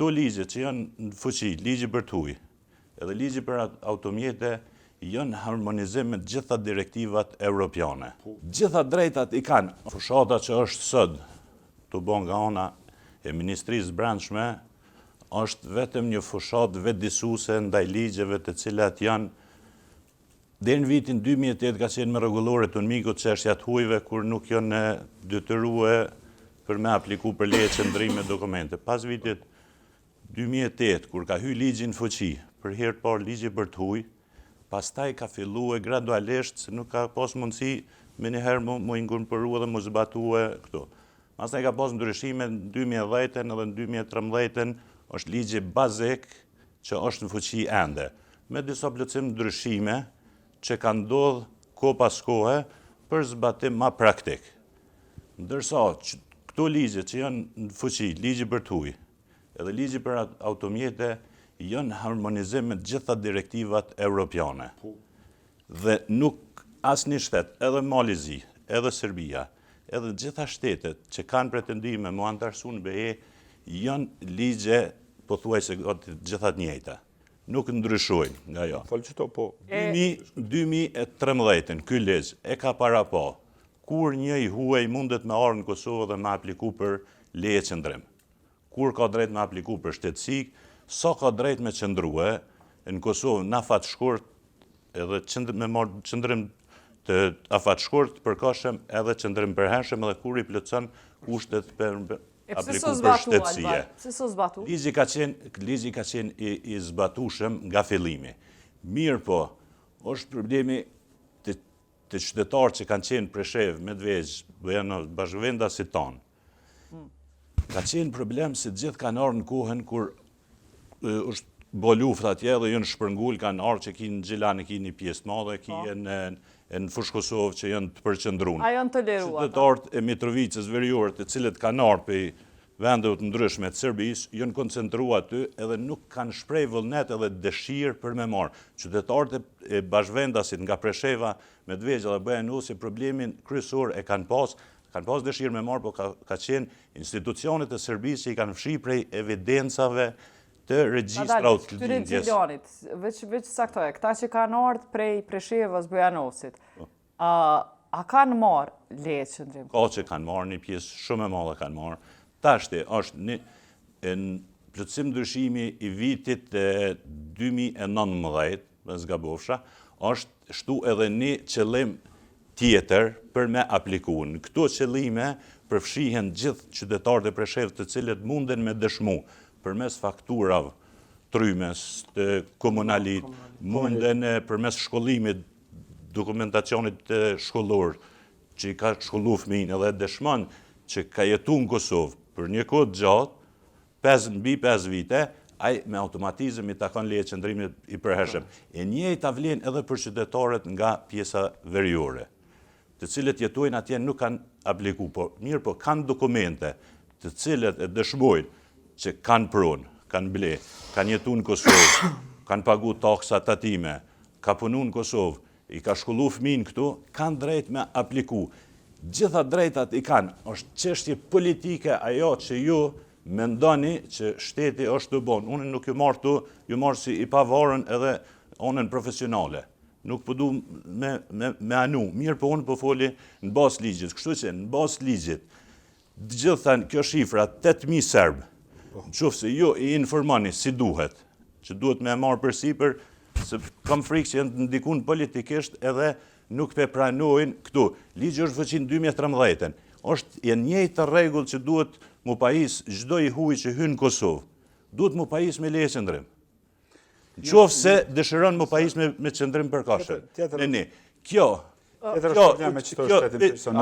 Këto ligje që janë në fuqi, ligji për të huj, edhe ligji për automjete, janë harmonizim me të gjitha direktivat europiane. Po. Gjitha drejtat i kanë. Fushata që është sot tu bo nga ana e Ministrisë Brendshme është vetëm një fushatë vetëdijësuese ndaj ligjeve të cilat janë Deri në vitin 2008 ka qenë me rregullore të UNMIK-ut çështja të hujve kur nuk janë detyrue për me apliku për leje qëndrime dokumente. Pas vitit 2008, kur ka hy ligji në fuqi, për herë të parë ligji për të huj, pastaj ka fillue gradualisht se nuk ka pas mundësi menjëherë mu, mu inkorporu edhe mu zbatue këto. Pastaj ka pas ndryshime në 2010 edhe në 2013 është ligji bazik që është në fuqi ende, me disa plotësim ndryshime që kanë ndodhë kohë pas kohe për zbatim ma praktik. Ndërsa, këto ligje që janë në fuqi, ligji për të huj, edhe ligji për automjete, janë harmonizim me të gjitha direktivat europiane. Po. Dhe nuk asnjë shtet, edhe Mali i Zi, edhe Serbia, edhe të gjitha shtetet që kanë pretendime mu anëtarësu në BE, janë ligje pothuajse gati të gjitha të njëjta. Nuk ndryshojnë nga jo. Fal qëto, po. 2013-ën, ky ligj e ka parapa, kur një i huaj mundet me ardhë në Kosovë dhe me apliku për leje qëndrim. Kur ka drejt me apliku për shtetësi, sa ka drejt me qëndrue në Kosovë në afat shkurt edhe qëndrim, me marrë qëndrim të afat shkurt përkohshëm edhe qëndrim përhershëm edhe kur i plotëson kushtet për apliku për shtetësie. Pse s'u zbatu? Ligji ka qenë, ligji ka qenë i, i zbatueshëm nga fillimi. Mirëpo, është problemi të, të qytetarët që kanë qenë Preshevë, Medvegjë, Bujanoc, bashkëvendasit tanë. Hmm. Ka qenë problem se gjithë kanë ardhë në kohën kur është bo luftë atje dhe janë shpërngul, kanë ardhë që ki në Gjilan e ki një pjesë të madhe, ki po. në, në Fushë Kosovë që janë të përqendrun. A janë toleruar? Qytetarët e Mitrovicës veriore të cilët kanë ardhë prej vendeve të ndryshme të Serbisë, janë koncentru aty edhe nuk kanë shpreh vullnet edhe dëshirë për me marrë. Qytetarët e bashkëvendasit nga Presheva, Medvegja dhe Bujanoci problemin kryesor e kanë pas Kanë pas dëshirë me marrë, po ka, ka qenë institucionet e Serbisë që i kanë fshi prej evidencave të regjistrave të lindjes. Gjilanit, veç, veç saktoje, këta që kanë ardhë prej Preshevës, Bujanocit, po. a, a kanë marrë leje qëndrim? Ka që kanë marrë, një pjesë shumë e madhe kanë marrë. Tashti është një në plotësim ndryshimi i vitit 2019, Dhe s'gabofsha, është shtu edhe një qëllim tjetër për me apliku. Në këto qëllime përfshihen gjithë qytetarët e Preshevës të cilët munden me dëshmu përmes fakturave t'rrymës, të komunalit, munden përmes shkollimit, dokumentacionit shkollor, që i ka shkollu fëmijën edhe dëshmon që ka jetu në Kosovë për një kohë të gjatë, 5 mbi 5 vite, ai me automatizëm i takon leje qëndrimi i përhershëm. E njëjta vlen edhe për qytetarët nga pjesa veriore, të cilët jetojnë atje nuk kanë apliku, po mirë po kanë dokumente të cilët e dëshmojnë që kanë pronë, kanë ble, kanë jetu në Kosovë, kanë pagu taksa tatime, ka punu në Kosovë, i ka shkollu fëmijën këtu, kanë drejt me apliku. Gjitha drejtat i kanë, është çështje politike ajo që ju mendoni që shteti është tu bo. Unë nuk ju marr tu, ju marr si i pavarun edhe onën profesionale. Nuk po du me, me, me anu, mirë po unë po foli në bazë ligjit. Kështu që në bazë ligjit, Gjitha kjo shifra, 8.000 serbë, po. në qoftë se ju i informoni si duhet, që duhet me e marrë përsipër, se kam frikë që janë ndikun politikisht edhe nuk pe pranojnë këtu. Ligji është fuqi në 2013-ën. është e njëjta rregull që duhet mu pajis çdo i huj që hyn në Kosovë. Duhet mu pajis me leje qëndrim. Në qoftë se dëshiron mu pajis me, me qëndrim përkohshëm. Në një. Kjo, kjo, kjo,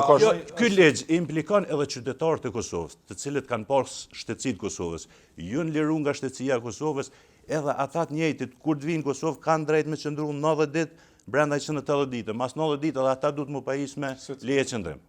kjo, ky ligj implikon edhe qytetarët e Kosovës, të cilët kanë pas shtetësi të Kosovës, janë liru nga shtetësia e Kosovës, edhe ata të njëjtit, kur të vinë në Kosovë, kanë drejt me qëndru 90 ditë, brenda 180 ditë. Mas 90 ditë edhe ata duhet mu pajis me leje qëndrim.